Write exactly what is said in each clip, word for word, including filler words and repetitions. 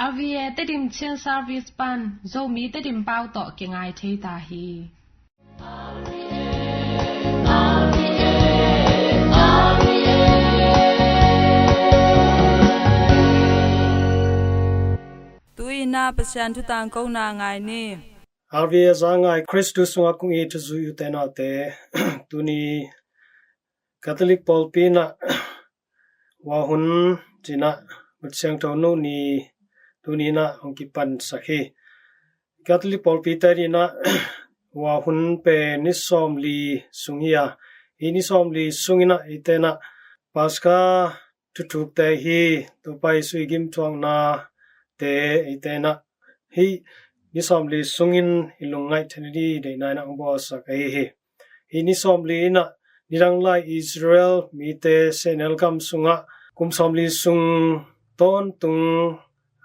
R V A Tedim Chin Service pan Zomi Tedim pau tawh kingai thei ta hi. Tu-in ah Pasian thu tangkona ngai ni. R V A za ngai Khristu sungah kong it thuzui u te nau te, tuni Catholic pawlpi in ah Vua Hun ci-in ah Vut Siangtho Nu ni tuni in ah hong kipansak hi. Catholic pawlpi te ading in ah Vua Hun pen ni sawmli sung hi a, hih ni sawmli sung in ah eite in ah Paska thuthukte hi, Topa Jesu i gimthuaknate eite in ah hih ni sawmli sungin i lungngaih theih nading deihna in ah hong bawlsak ahi hi. Hih ni sawmli in ah nidang lai Israel mite sehnel gam sungah kum sawmli sung tawntung,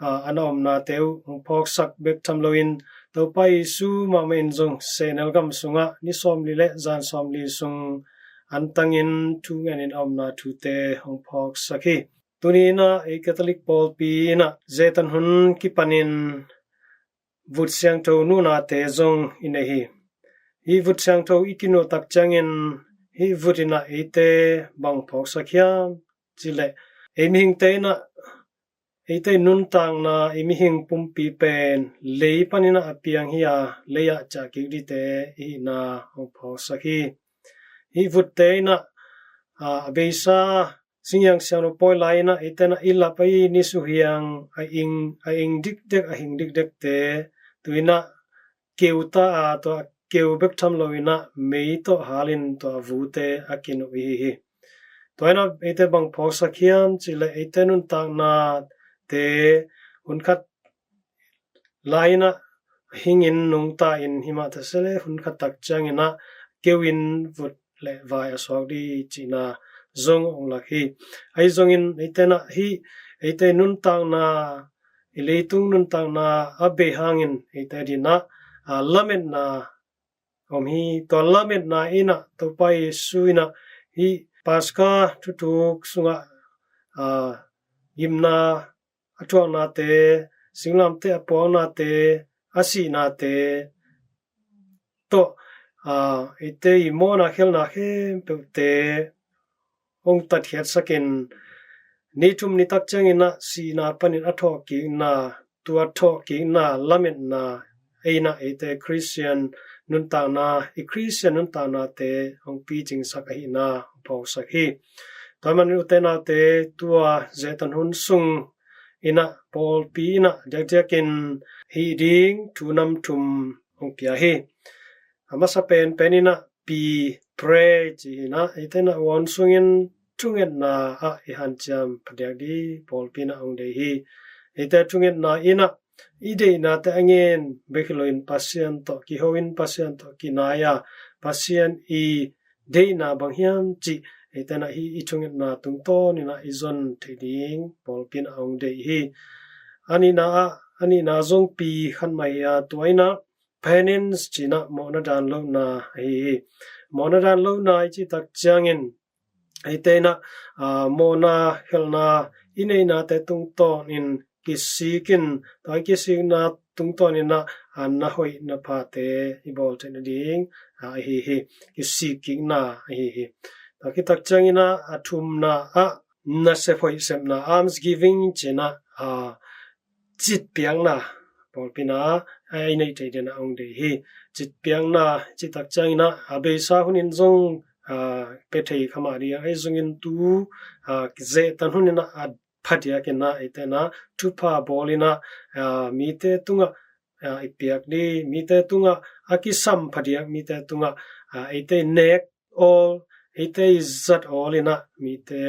aa, an a omnate uh hong phawksak bek tham loin Topa Jesu mahmah in zong sehnel gam sungah ni sawmli le zan sawmli sung antangin thu ngenin a omna thute hong phawksak hi. Tuni in ah ei Catholic pawlpi in ah Zehtan hun kipanin Vut Siangtho Nu nate zong i nei hi. Hih Vut Siangtho i kinuah tak ciangin hih vut in ah eite bang phawksak hiam cih leh, ei mihingte in ah eite nuntakna, ei mihing pumpi pen lei panin ah a piang hi a, lei ah ciah kik dingte i hihna hong phawksak hi. Hih vutte in ah, aa, a beisa Singhiang Siangtho pawi lai in ah eite in ah i lap ahi ni suhiang a ing, a ing dikdek, a hing dikdekte tu in ah keu ta a, tua keu bek tham lo in ah mei tawh halin tua vute a kinuh i hi hi. Tua in ah eite bang phawksak hiam cih leh, eite nuntaknate hun khat lai in ah hingin nungta in, himah ta se leh hun khat tak ciangin ah keu in vut le vai a suak ding cihna zong hong lak hi. Ahi zongin eite in ah hih eite nuntakna, i leitung nuntakna a bei hangin eite ading in ah, aa, lametna om hi. Tua lametna in ah Topa Jesu in ah hih Paska thuthuk sungah, aa, gimna a thuaknate, singlamteh a puaknate, a sihnate tawh, aa, eite i mawhna khelhna khempeuhte hong tatkhiatsakin, ni thum ni tak ciangin ah sihna panin a thawhkikna, tua thawhkikna, lametna, ei in ah eite Khristian nuntakna, i Khristian nuntaknate hong picingsak ahihna hong phawksak hi. Tua ahih manin u te nau te, tua Zehtan hun sung in ah pawlpi in ah diakdiakin hih ding thu nam thum hong pia hi. A masa penpen in ah P, pray ci hi in ah, eite in ah Vua Hun sungin thungetna ah i hanciam phadiak ding pawlpi in ah hong deih hi. Eite thungetna in ah i deihnate a ngen bek hi loin Pasian tawh kiho in, Pasian tawh kinai a, Pasian i deihna bang hiam cih eite in ah hih i thungetna tungtawn in ah i zon theih ding pawlpi in ah hong deih hi. A nihna ah, a nihna zong P khat mah hi a, tua in ah penance ci in ah mawhna dan lohna ahi hi. Mawhna dan lohna i cih tak ciangin eite in ah, aa, mawhna khelhna i neihnate tungtawnin kisik in, tua i kisikna tungtawn in ah, aa, na hoih na phate i bawl theih nading, aa, ahi hi. Kisik kikna ahi hi. Tua khit tak ciangin ah a thumna ah nasep hoih sepna, alms giving ci in ah, aa, citpiakna pawlpi in ah a i neih theih dingin ah hong deih hi. Citpiakna cih tak ciangin ah a beisa hunin zong, aa, pia thei kha mah ding a, ahi zongin tu, aa, Zehtan hun in ah a phadiak in ah eite in ah thupha bawl in ah, aa, mite tungah, aa, i piak ding, mite tungah a kisam phadiak, mite tungah, aa, eite i nek awl, eite i zat awl in ah mite,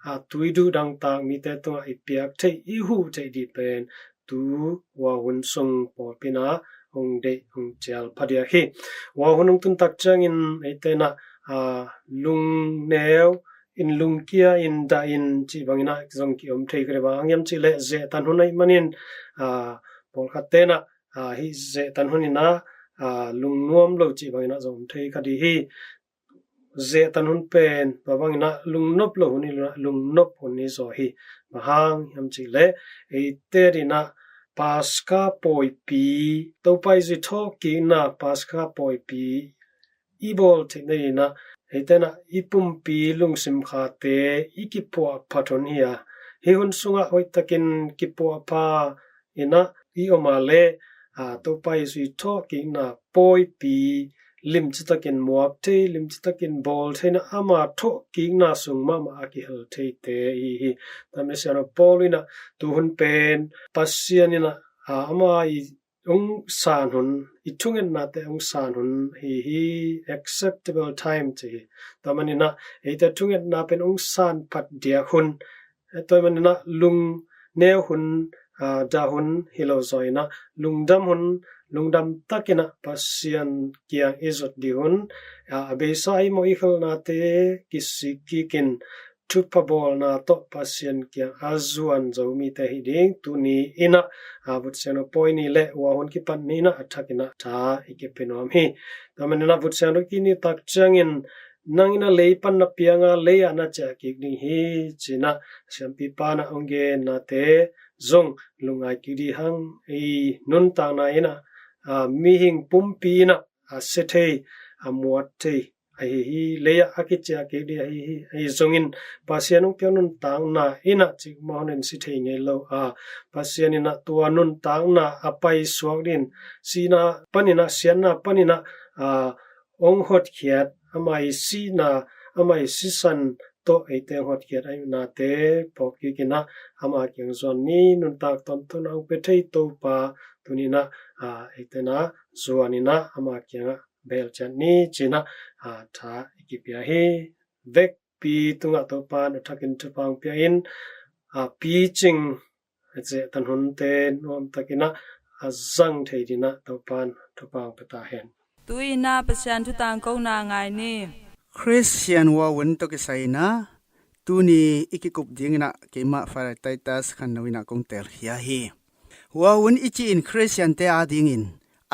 aa, tui duh dangtak mite tungah i piak theih, i huh theih ding pen tu Vua Hun sung pawlpi in ah hong deih hong cial phadiak hi. Vua Hun hong tun tak ciangin eite in ah, aa, lungneu in, lungkia in, dah in cih bangin ah zong kiom thei kha ding. Bang hang hiam cih leh Zehtan hun ahih manin, aa, pawlkhatte in ah, aa, hih Zehtan hun in ah, aa, lungnuam lo cih bangin ah zong om thei kha ding hi. Zehtan hun pen tua bangin ah lungnop lo hun hi lo in ah lungnop hun hi zaw hi. Bang hang hiam cih leh eite ading in ah, Paska pawipi, Topa i zui thawhkikna Paska pawipi i bawl theih nadinah, eite inah i pumpi lungsim khate i kipuahphat hun hi a, hih hun sungah hoihtakin kipuahpha inah i om a leh, a, Topa i zui thawhkikna pawipi limcitakin muak thei, limcitakin bawl thei inah ama thawhkikna sung mahmah a kihel theite i hi. Tua manin siangtho Paul inah tuhun pen Pasian inah, a, ama i hong san hun, i thungetnate hong san hun hi hi, acceptable time ci hi. Tua maninah eite thungetna pen hong san phat diak hun, tua maninah lungneu hun, a, dah hun hi lo zaw inah lungdam hun, lungdam takinah Pasian kiang i zot dih hun, a, a beisa i mawh i khelhnate kisik kikin thupha bawlna tawh Pasian kiang a zuan zo mite hi ding. Tuni inah, a, Vut Siangtho pawi ni le Ua hun kipat ni inah a thak inah tha i kipia nuam hi. Tua maninah Vut Siangtho kini tak ciangin nang inah lei pan na pianga lei ah na ciah kik ding hi ci inah siampipa inah hong gennate zong lungngai kik dih hang. I nuntakna inah, a, mihing pumpi inah a sia thei, a muat thei ahi hi, lei ah a kiciah kik dih ahi hi. Ahi zongin Pasian hong piak nuntakna inah cikmah hunin si thei ngei lo a, Pasian inah tua nuntakna a paisuak dingin sihna paninah, siatna paninah, a, hong hotkhiat, ama i sihna, ama i sisan tawh eite hong hotkhiat ahi nate phawk kik inah ama kiang zuan ni. Nuntak tawntung a hong pia thei Topa tuni inah, a, eite inah zuan inah ama kiangah belciat ni ci inah, a, tha i kipia hi. Vekpi tungah Topa in a thakin thupha hong pia in, a, picing a cehtan hunte nuamtak inah a zang thei dingin ah Topa in thupha hong pia ta hen. Tu-in ah Pasian thu tangkona ngai ni. Khristian Ua hun tawh kisai inah tuni i kikup dingin ah keimah Father Titus Khan No in ah kong telkhia hi. Ua hun i cih in Khristiante adingin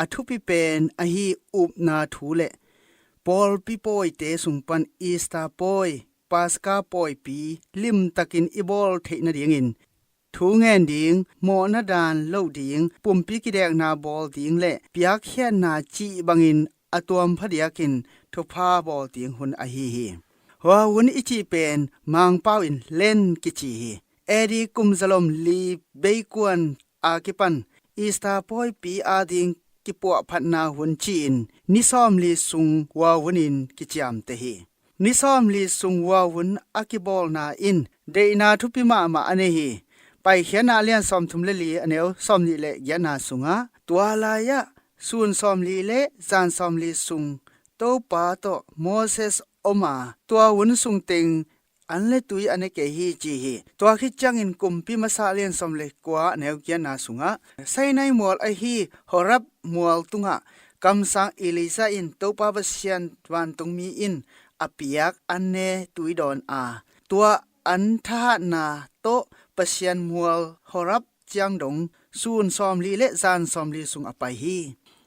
a thupi pen ahi upna thu le pawlpi pawite sung pan Easter pawi, Paska pawipi limtakin i bawl theih nadingin thu ngen ding, mawhna daan loh ding, pumpi kidekna bawl ding le piakkhiatna cih bangin a tuam phadiakin thupha bawl ding hun ahi hi. Ua hun i cih pen Mangpau in Lent kici hi. A D kum zalom li beikuan a kipan Easter pawipi ading kipuahphatna hun ci-in ni sawmli sung Ua hun in kiciamteh hi. Ni sawmli sung Ua hun a kibawlna in deihna thupi mahmah a nei hi. Paikhiatna a lian sawmthum le li a neu sawmnih le giatna sungah, tua lai-ah sun sawmli le zan sawmli sung Topa tawh Moses om a, tua hun sung teng an le tui a ne kei hi ci hi. Tua khit ciangin Kumpi Masa a lian sawm le kua a neu giatna sungah Sinai mual ahi Horeb mual tungah kamsang Elijah in Topa Pasian vantungmi in a piak an ne tui dawn a, tua an thahatna tawh Pasian mual Horeb ciang dong sun sawmli le zan sawmli sung a pai hi.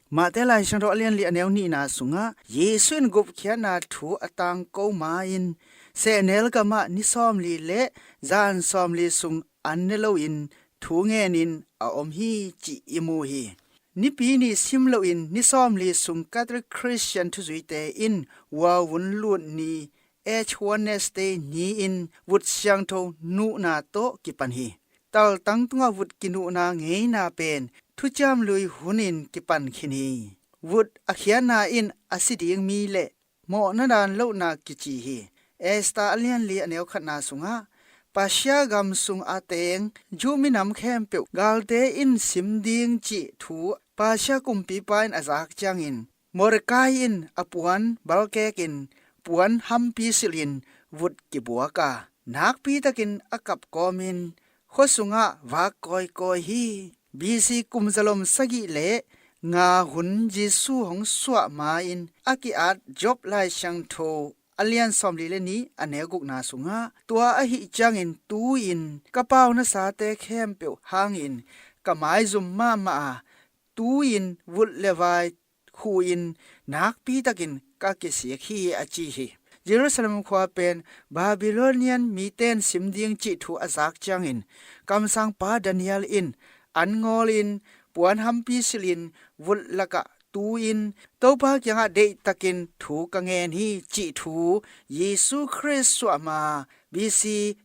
Mate Lai Siangtho a lian li a neu nihna sungah Jesuh in gupkhiatna thu a tangko ma-in sehnel gamah ni sawmli le zan sawmli sung an ne loin thu ngenin a om hi cih i mu hi. Nipi ni sim loin ni sawmli sung Catholic Khristian thuzuite in Ua hun lut ni, Ash Wednesday ni-in vut siangtho nuhna tawh kipan hi. Taltang tungah vut kinuhna ngeina pen Thuciam Lui hunin kipan khin hi. Vut a khiatna in a si ding mi le mawhna daan lohna kici hi. Esther a lian li a neu khatna sungah Persia gam sung a teng Jew minam khempeuh galte in sim ding cih thu Persia kumpipa in a zak ciangin Mordecai in a puan balkekin puan hampi silhin vut kibuak a, nakpitakin a kap kawmin khua sungah vak kawikawi hi. B C kum zalom sagih le nga hun Jesuh hong suah ma-in a ki-at Job Lai Siangtho a lian sawmli le nih a neu gukna sungah, tua ahih ciangin tu-in ka pau nasate khempeuh hangin ka maizum mahmah a, tu-in vut le vai khuhin nakpitakin ka kisik hi a ci hi. Jerusalem khua pen Babylonian miten sim ding cih thu a zak ciangin kamsangpa Daniel in an ngawlin puanhampi silhin vut lakah tu-in Topa kiangah deihtakin thu ka ngen hi cih thu Jesu Khrist suahma B C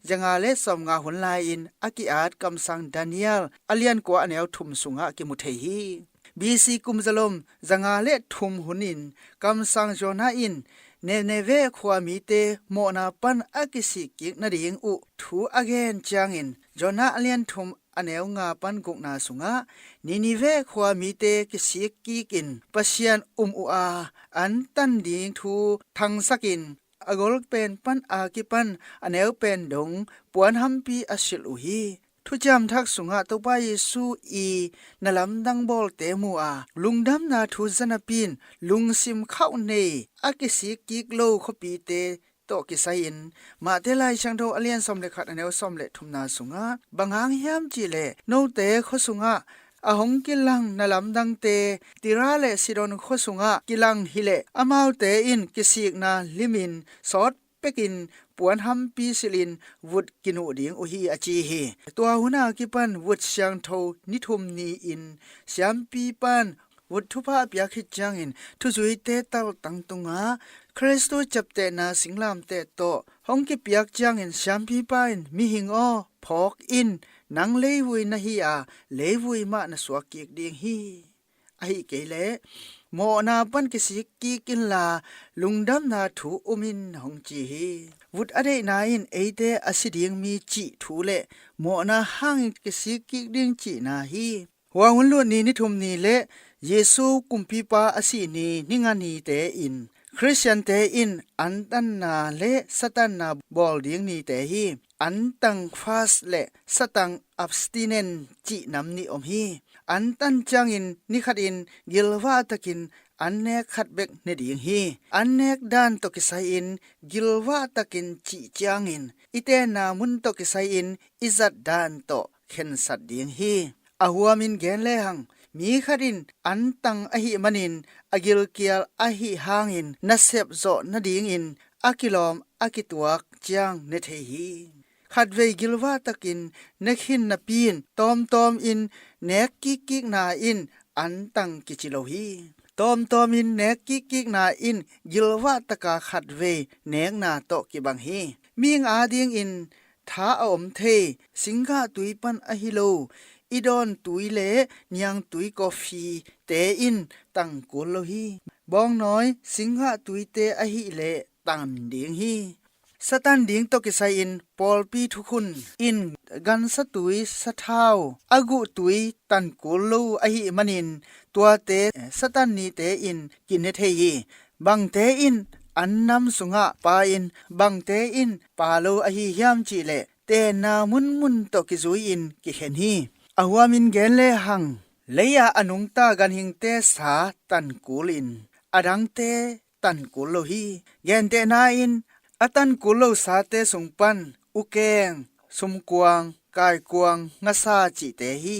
zanga le sawmnga hun lai-in a ki-at kamsang Daniel a lian kua a neu thum sungah kimu thei hi. B C kum zalom zanga le thum hunin kamsang Jonah in Nineveh khua mite mawhna pan a kisik kik nading uh thu a gen ciangin Jonah a lian thum a neu nga pan gukna sungah Nineveh khua mite kisik kikin Pasian um uh a an tan ding thu thangsakin a golpen pan a kipan a neu pen dong puanhampi a silh uh hi. Thuciam Thak sungah Topa Jesu i na lamdang bawlte mu a lungdamna thu zanapin lungsim khauh nei a kisik kik lo khuapite tawh kisai-in Mate Lai Siangtho a lian sawm le khat a neu sawm le thumna sungah bang hang hiam cihleh note khua sungah a hong kilang na lamdangte Tira le Sidon khua sungah kilang hileh amaute in kisikna limin sawt pekin puanhampi silhin vut kinuh ding uh hi a ci hi. Tua huna kipan vut siangtho ni thum ni-in siampi pan vut thupha a piak khit ciangin thuzuite taltang tungah Khristu ciaptehna singlamteh tawh hong kipiak ciangin siampipa in mihing aw phawk in nang leivui na hi a leivui mah na suak kik ding hi. Ahi kei leh mawhna pan kisik kik inla lungdamna thu um in hong ci hi. Vut a deihna in eite a si ding mi cih thu le mawhna hangin kisik kik ding cihna hi. Hua hun lut ni ni thum ni le Jesu kumpipa a sih ni ni nga nite in Khristiante in antanna le satanna bawl ding nite hi. Antang fast le satang abstinent cih nam nih om hi. Antan ciangin nikhatin gilvah takin an nek khat bek ne ding hi. An nek dan tawh kisai-in gilvah takin cih ciangin i tenna mun tawh kisai-in i zat dan tawh khensat ding hi. A huamin gen lehang mi khat in antang ahih manin a gilkial ahih hangin nasep zawh nadingin a kilawm a kituak ciang ne thei hi. Khatvei gilvah takin ne khin napi in tawmtawm in nek kikkikna in antang kici lo hi. Tawmtawm in nek kikkikna in gilvah taka khatvei nekna tawh kibang hi. Mihing adingin tha a om thei singgah tui pan ahi lo i dawn tui le niangtui coffee te in tang kul lo hi. Bawngnawi singgah tuite ahih leh tan ding hi. Satan ding tawh kisai-in pawlpi thukhun in gansa tui sathau a guh tui tan kul lo ahih manin tuate Satan nite in kine thei hi. Bangte in an nam sungah pa in bangte in pa lo ahi hiam cihleh tenna munmun tawh kizui-in kikhen hi. A huamin gen lehang lei-ah a nungta ganhingte sa tan kul in a dangte tan kul lo hi. Gentehna in a tan kul lo sate sung pan ukeng, sumkuang, kaikuang, ngasa cihte hi.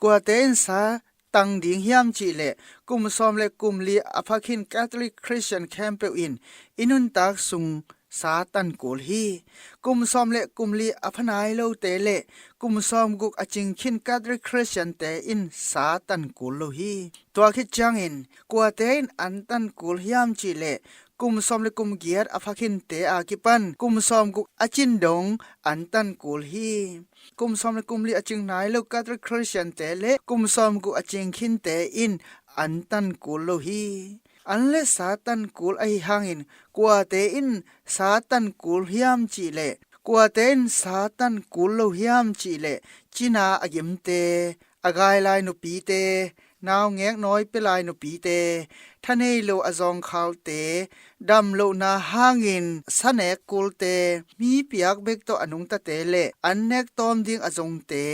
Kuate in sa tang ding hiam cihleh kum sawm le kum li a phakhin Catholic Christian khempeuh in i nuntak sung sa tan kul hi. Kum sawm le kum li a pha nai lote le kum sawm guk a cingkhin Catholic Christian te in sa tan kul lo hi. Tua khit ciangin kuate in an tan kul hiam cihleh kum sawm le kum giat a phakhinte a kipan kum sawm guk a cin dong an tan kul hi. Kum sawm le kum li a cing nai lo Catholic Christian te le kum sawm guk a cingkhinte in an tan kul lo hi. An le sa tan kul ahi hangin kuate in sa tan kul hiam cihleh kuate in sa tan kul lo hiam cihleh cina a gimte, a gai lai nupite, naungek nawi pia lai nupite, thanei lo a zawngkhalte, dam lohna hangin sa nek kulte, mi piak bek tawh a nungtate le an nek tawm ding a zongte,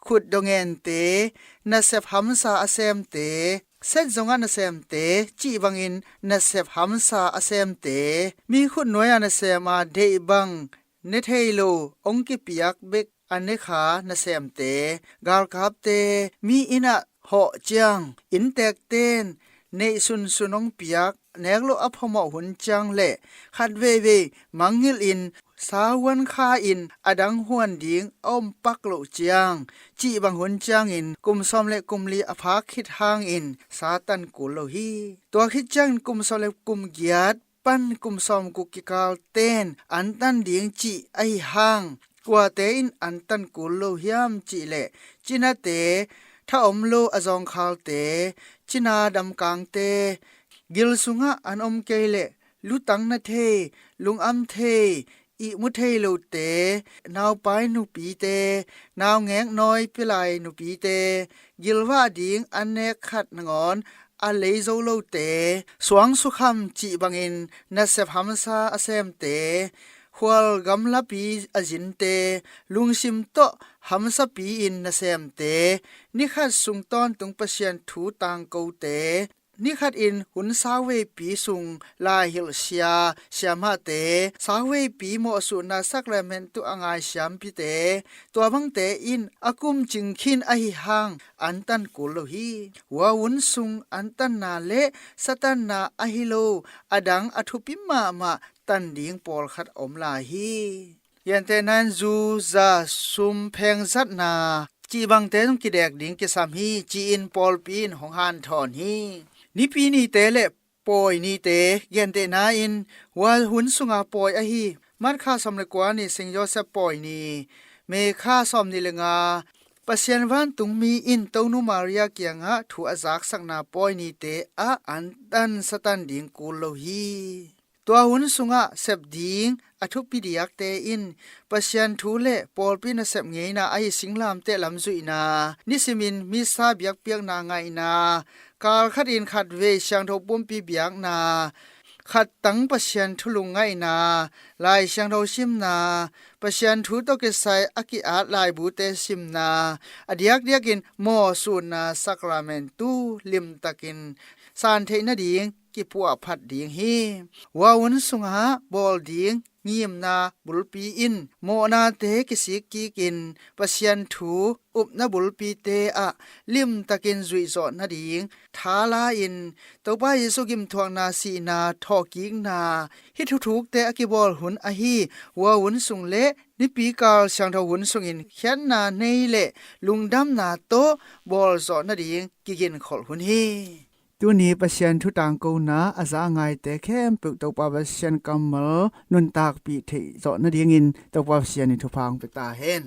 khut dongente, nasep hamsa a semte, set zongah nasemte cih bangin nasep hamsa a semte, mi khut nuai-a nasem a deih bang ne thei lo hong kipiak bek a ne kha nasemte, galkapte, mi innah hawh ciang inntekten neih sunsun hong piak nek lo a phamawh hun ciang le khat veivei mangngilhin sa huan kha in a dang huan ding a om pak loh ciang, cih bang hun ciangin kum sawm le kum li a phak khit hangin sa tan kul lo hi. Tua khit ciangin kum sawm le kum giat pan kum sawm guk kikal ten an tan ding cih ahi hang, kuate in an tan kul lo hiam cih leh, cinate, tha om lo a zawngkhalte, cina damkangte, gil sungah an om kei leh, lutang na thei, lungam thei, ihmu thei lote, naupai nupite, naungek nawi pilai nupite, gilvah ding an nek khat nangawn a lei zo lote, suang sukham cih bangin nasep hamsa a semte, khual gamlapi a zinte, lungsim tawh hamsapi-in nasemte, nikhat sung tawntung Pasian thu tangkote, nikhat in hun sauveipi sung laihilh sia, siamahte, sauveipi mawhsuhna sakramentu a ngai siampite, tua bangte in a kum cingkhin ahi hang an tan kul lo hi. Hua hun sung an tanna le satanna ahi lo, a dang a thupi mahmah tan ding pawlkhat om lai hi. Gentehna in zu, za, sum, pheng zatna cih bangte zong kidek ding kisam hi, ci-in pawlpi in hong hanthawn hi. Nipi nite le pawi nite, gentehna in hua hun sunga pawi ahi March kha sawm le kua ni Saint Joseph pawi ni, May kha sawm ni le nga Pasian vantungmi in Tonu Maria kiangah thu a zaksakna pawi nite ah an tan satan ding kul lo hi. Tua hun sungah sep ding a thupi diakte in Pasian thu le pawlpi nasep ngeina ahi singlamteh lam zuihna, nisimin misa biakpiakna ngaihna, kalkhat in khatvei siangtho pumpi biakna, khattang Pasian thu lungngaihna, Lai Siangtho simna, Pasian thu tawh kisai a ki-at laibute simna, a diakdiakin mawhsuhna sakramentu limtakin san theih nading kipuahphat ding hi. Hua hun sungah bawl ding ngimna bulpi in mawhnate kisik kikin Pasian thu upna bulpite ah limtakin zuihzawh nading tha la-in, Topa Jesu gimthuakna, sihna, thawhkikna, hih thuthukte a kibawl hun ahi hua hun sung le nipikal siangtho hun sungin khiatna nei le lungdamna tawh bawlzawh nading kiginkholh hun hi. Tuni Pasian thu tangkona a za a ngaite khempeuh Topa Pasian kammal nuntakpih theih zawh nadingin Topa Pasian in thupha hong pia ta hen.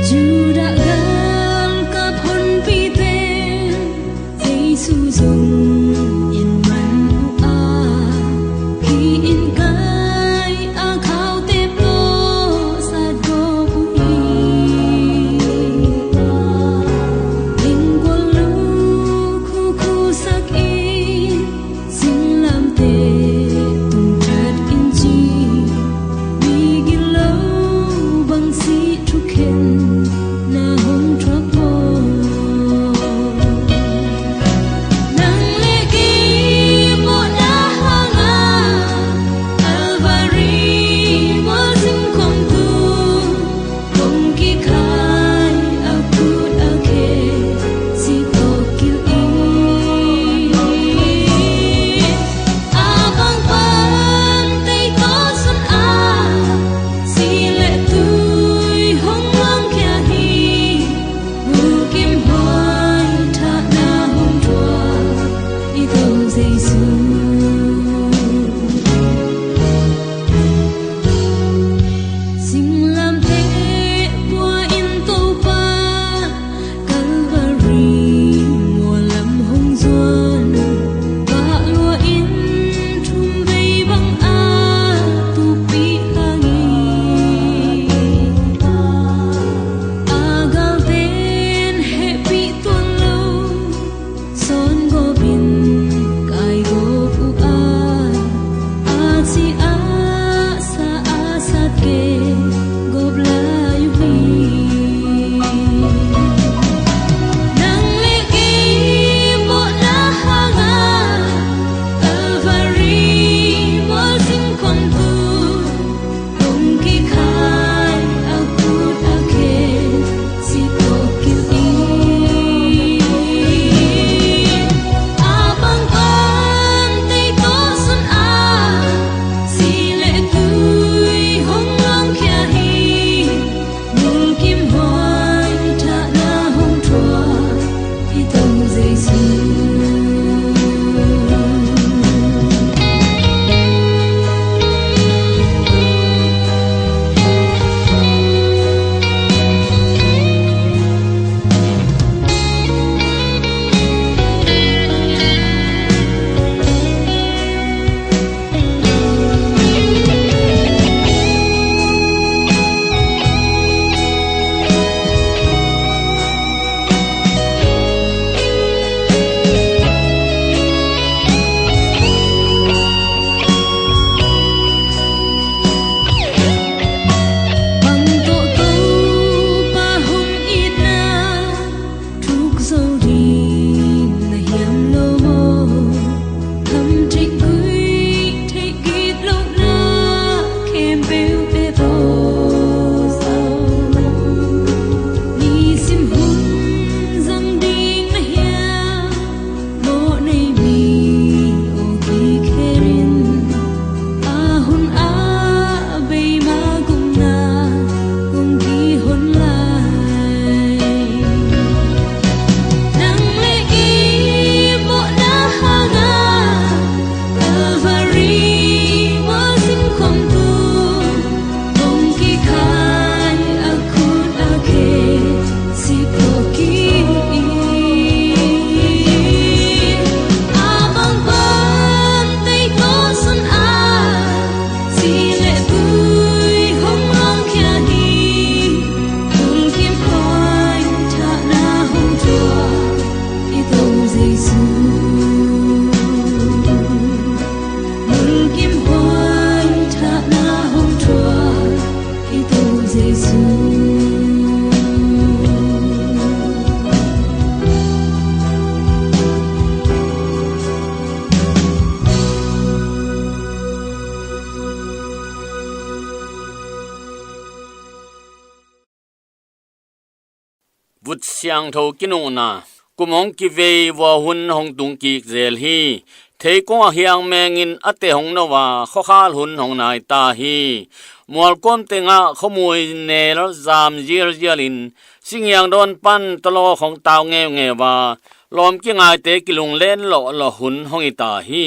Judah gam ka phonpi pen Jesu zong in man uh a, hi in kai a khaute pawh sat gawp siangtho kinuhna kum hong kivei vua hun hong tung kik zel hi. Theikung a hiang mengin a te hong no a khuakhal hun hong nai ta hi. Mualkuam tengah khuamui nel zam zialzialin singiang dawn pan tawlawk hong tau ngeungeu a lawm kingaite kilunglen lawhlawh hun hong hi ta hi.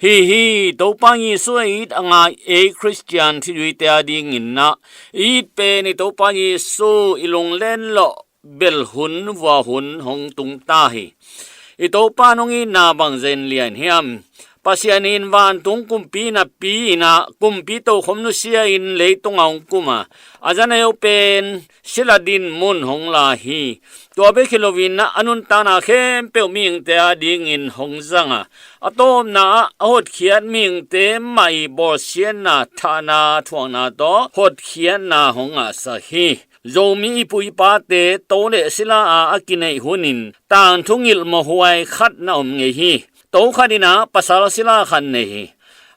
Hi hi, Topa Jesu a it a ngai ei Khristian thuzuite a dingin ah i it pen i Topa Jesu i lunglen lawh bel hun vua hun hong tung ta hi. I Topa nong itna bang zen lian hiam? Pasian in vantung kumpi napi in ah kumpi tokhom nusia in leitung a hong kum a, a zaneu pen sila din mun hong la hi. Tua bek hi loin ah a nuntakna khempeuh mihingte a dingin hong zang a, a tawpna ah a hotkhiat mihingte mah i bawlsiatna, thahna, thuakna tawh hotkhiatna hong ngahsak hi. Zomi i pu i pate to le sila a a kineih hunin tangthu ngilh mawhhuai khat na om ngei hi. To khat in ah pasal sila khat nei hi.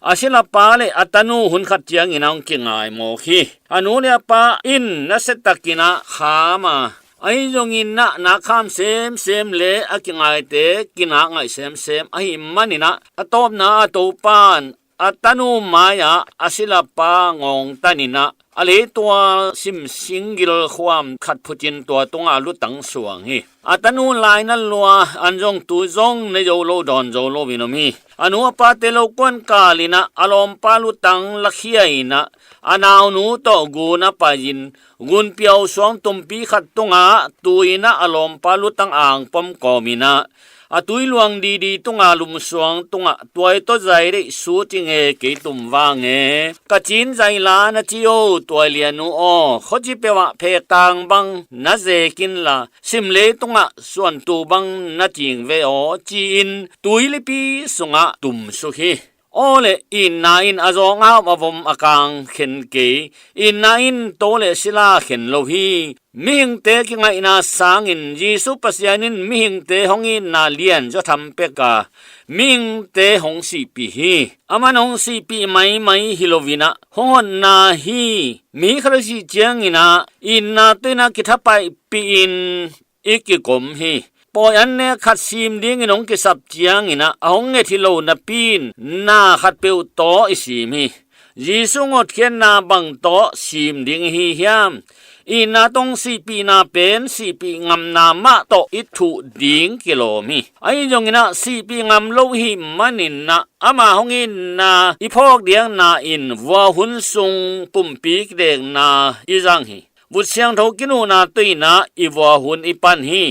A silapa le a tanu hun khat ciangin a hong kingaimawk hi. A nu le a pa in nasiatakin ah kham a, ahi zongin ah nak kham semsem le a kingaite kinak ngaih semsem ahih manin ah a tawpna a topa in a tanu mai-ah a silapa ngawngtanin ah a leitual simsing gilkhuam khat phutin tua tungah lutang suang hi. A tanu laina lua an zong tu zong nei zo lo dawn zo loin om hi. A nu a pate lo kuan kalin ah a lawmpa lutang lakhia in ah a naunu tawh gun a pai-in gunpiau suang tumpi khat tungah tu in ah a lawmpa lutang angpom kawmin ah a tui luang didi tunga lumsuang tungah tuai tawh zai deih sut ing e, kei tum vang e. Ka cin zai la na ci o, tuai lian uh aw, khuaci peuhah phek tang bang na zek inla, simlei tungah suantu bang na cing ve aw, ci-in tuilipi sungah tumsuk hi. Aw le, itna in a zawng a hauh a vom a kang khen kei. Itna in to le sila khen lo hi. Mihingte kingaihna sangin Jesu Pasian in mihingte hong itna lian zaw tham pek a, mihingte hong sihpih hi. Aman hong sihpih maimai hi loin ah hong hotna hi. Mi khat a sih ciangin ah itna tawh in ah kithapaihpihin i kikom hi. Pawi an nek khat sim dingin hong kisap ciangin ah a hong nget hi lo napi-in na khatpeuh tawh i sim hi. Jesu hotkhiatna bang tawh sim ding i hi hiam? Itna tawh sihpihna pen sihpih ngamna mah tawh i thuh ding kilawm hi. Ahi zongin ah sihpih ngam lo i hih manin ah ama hong itna i phawk diakna in vua hun sung pumpi kidekna i zang hi. Vut siangtho kinuhna tawh in ah i vua hun i pan hi.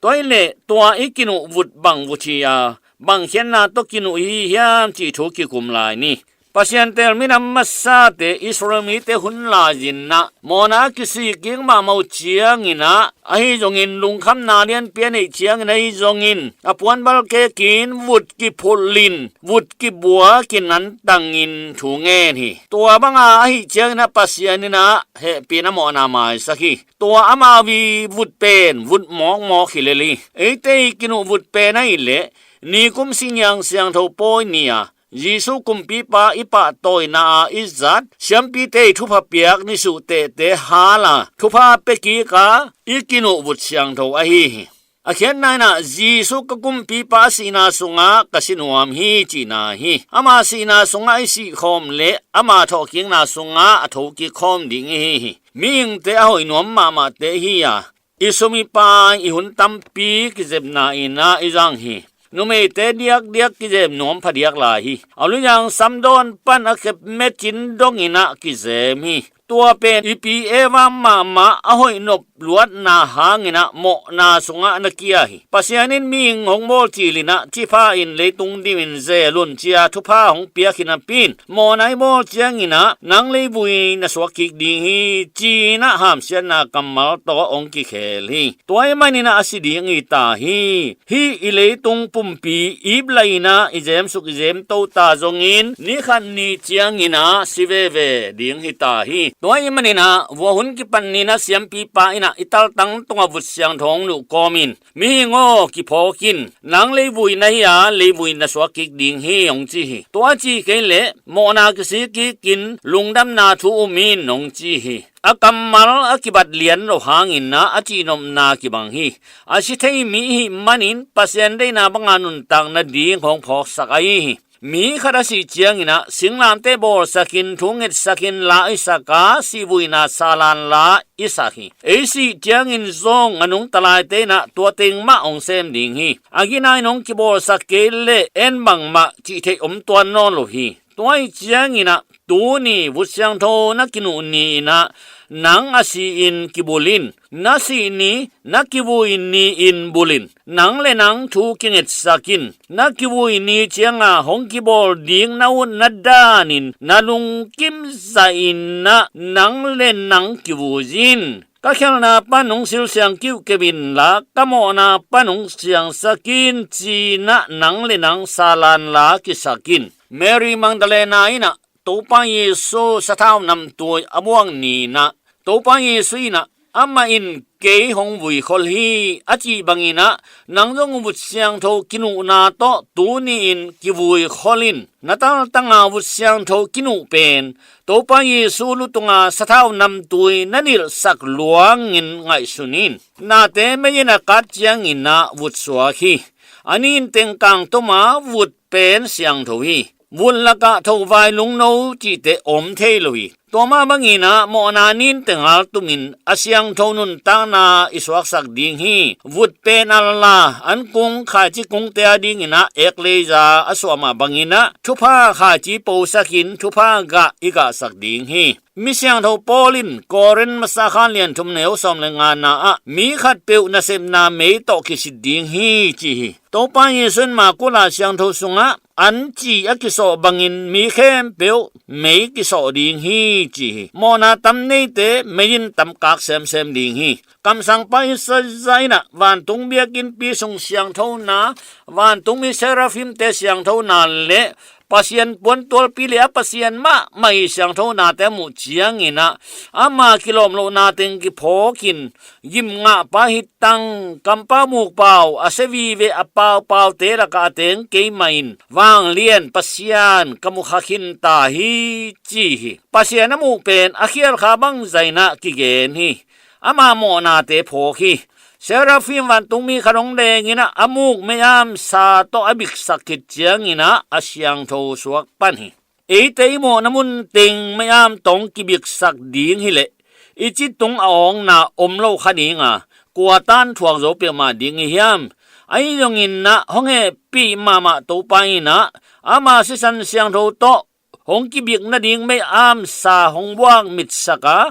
Tua hi leh tua i kinuh vut bang vut hi a, bang khiatna tawh kinuh i hi hiam cih thu kikum lai ni. Pasian teel minam masate Israel mite hun lai-in ah mawhna a kisik kik mahmah uh ciangin ah, ahi zongin lungkhamna lianpi a neih ciangin ahi zongin a puanbal kekin vut kiphulhin, vut kibua kinantangin thu ngen hi. Tua banga ahih ciangin ah Pasian in ah hehpihna mawhna maisak hi. Tua amau i vut pen vut mawkmawk hi lel hi. Eite i kinuh vut pen ahih leh nikum singiang siangtho pawi ni-a Jesu kumpipa i pahtawina-a i zat siampite i thupha piak nisuhtehte hal a, thupha pia kik a i kinuh vut siangtho ahi hi. A khiatna in ah Jesu ka kumpipa a sihna sungah ka si nuam hi cihna hi. Ama sihna sungah i sihkhawm leh ama thawhkikna sungah a thokik khawm ding i hi hi. Mihingte a hoih nuam mahmahte i hi a, i sum i pai i hun tampi kizepna in ah i zang hi. Numeite diakdiak kizep nuam phadiak lai hi. A luizang samdawn pan a khepme cin dongin ah kizem hi. Tua pen i pi Eva mahmah a hoih nop luatna hangin ah mawhna sungah na kia hi. Pasian in mihing hong bawl cilin ah cipha in leitung dimin zel un ci-a thupha hong piak hi napi-in, mawhna i bawl ciangin ah nang leivui na suak kik ding hi ci-in ah hamsiatna kammal tawh hong kikhel hi. Tua ahih manin ah a si ding hi ta hi. Hih i leitung pumpi ip lahin ah i zemsuk i zemto ta zongin ni khat ni ciangin ah si veve ding hi ta hi. Tua ahih manin ah, vua hun kipan ni-in ah siampipa in ah i taltang tungah vut siangtho hong nuh kawmin, mihing aw, kiphawk in, nang leivui na hi a, leivui na suak kik ding hi, hong ci hi. Tua a cih kei leh mawhna kisik kikin lungdamna thu um in, hong ci hi. A kammal a kibat lian lo hangin ah a cihnopna kibang hi. A si thei mi i hih manin Pasian deihna banga nuntak nading hong phawksak ahi hi. Mi khat a sih ciangin ah singlamteh bawlsakin, thu ngetsakin, la i sak a, sihvuina salan la i sak hi. Ei sih ciangin zong a nungta laite in ah tua teng mah hong sem ding hi. A gina in hong kibawlsak kei leh en bangmah cih theih om tuan nawn lo hi. Tua ahih ciangin ah tuni vut siangtho na kinuh ni-in ah nang a si-in kibul in. Na sih ni, na kivui ni-in bul in. Nang le nang thu kingetsak in. Na kivui ni cianga hong kibawl ding na utna danin na lungkim zahin ah nang le nang kivui in. Ka khialhna pan hong silsiang kiuhkeuh inla, ka mawhna pan hong siangsak in, ci-in ah nang le nang salan la kisak in. Mary Magdalena in ah Topa Jesu sathau namtui a buak ni-in ah, Topa Jesu in ah, amah in kei hong vuikhol hi, a cih bangin ah, nang zong vut siangtho kinuhna tawh tuni-in kivuikhol in. Na taltanga vut siangtho kinuh pen Topa Jesu lu tunga sathau namtui na nilhsak luangin ngaihsun in. Nate mei in a kat ciangin ah vut suak hi. A ninteng kangtum a vut pen siangtho hi. Vut lakah thovai lungno cihte om thei lo hi. Tua mah bangin ah mawhna ninteng haltumin a siangtho nuntakna i suaksak ding hi. Vut pen a la, an kung khaici kungte a dingin ah eklesia a suah mah bangin ah thupha khaici posakin thupha gah i gahsak ding hi. Mi siangtho Paul in Korin masa khan lian thum neu sawm le ngana ah mi khatpeuh nasepna mei tawh kisit ding hi, ci hi. Topa Jesu in Marku la siangtho sungah an ci a kisawh bangin mi khempeuh mei kisawh ding hi, ci hi. Mawhna tam neite mei in tam kak semsem ding hi. Kamsangpa Isaiah in ah vantung biakinnpi sung siangthona, vantungmi seraphimte siangthona le Pasian puantualpi le a Pasian mahmah i siangthonate a muh ciangin ah, ama kilawm lohna teng kiphawkin, gimngahpa hi tang, kampau mukpau, a sia vive a paupaute lakah a teng keimah in vanglian Pasian ka mukha khin ta hi, ci hi. Pasian a muh pen a khialhkha bangzah in ah kigen hi. Ama mawhnate phawk hi. Seraphim vantungmi khat hong lengin ah a muk mei-amsa tawh a biksak khit ciangin ah a siangtho suak pan hi. Eite i mawhna mun teng mei-am tawh kibiksak ding hileh i citung a awngna om lo kha ding a, kua tan thuak zo peuhmah ding i hiam? Ahi zongin ah hong hehpih mahmah Topa in ah ama sisan siangtho tawh hong kibik nading mei-amsa hong buak mitsak a,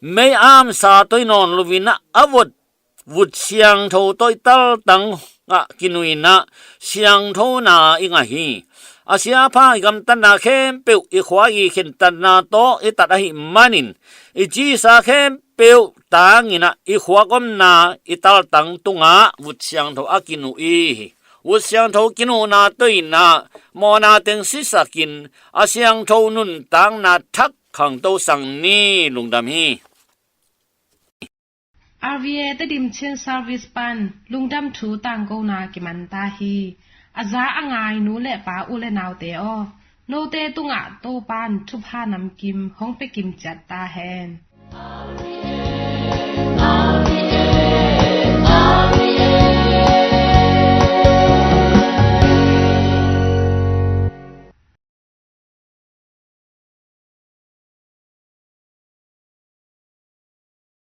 mei-amsa tawh hi nawn loin ah a vut vut siangtho tawh i taltang ah kinuh in ah siangthona i ngah hi. A siapha i gamtatna khempeuh i khua i khentatna tawh i tat ahih manin i cisa khempeuh tangin ah i khuak omna i taltang tungah vut siangtho a kinuh i hi. Vut siangtho kinuhna tawh in ah mawhna teng sisakin a siangtho nuntakna thak khangto sang ni. Lungdam hi. R V A Tedim Chin Service pan lungdam thu tangkona kiman ta hi. A za a ngai nu le pa u le naute aw, note tungah Topan thupha namkim hong pia kim ciat ta hen.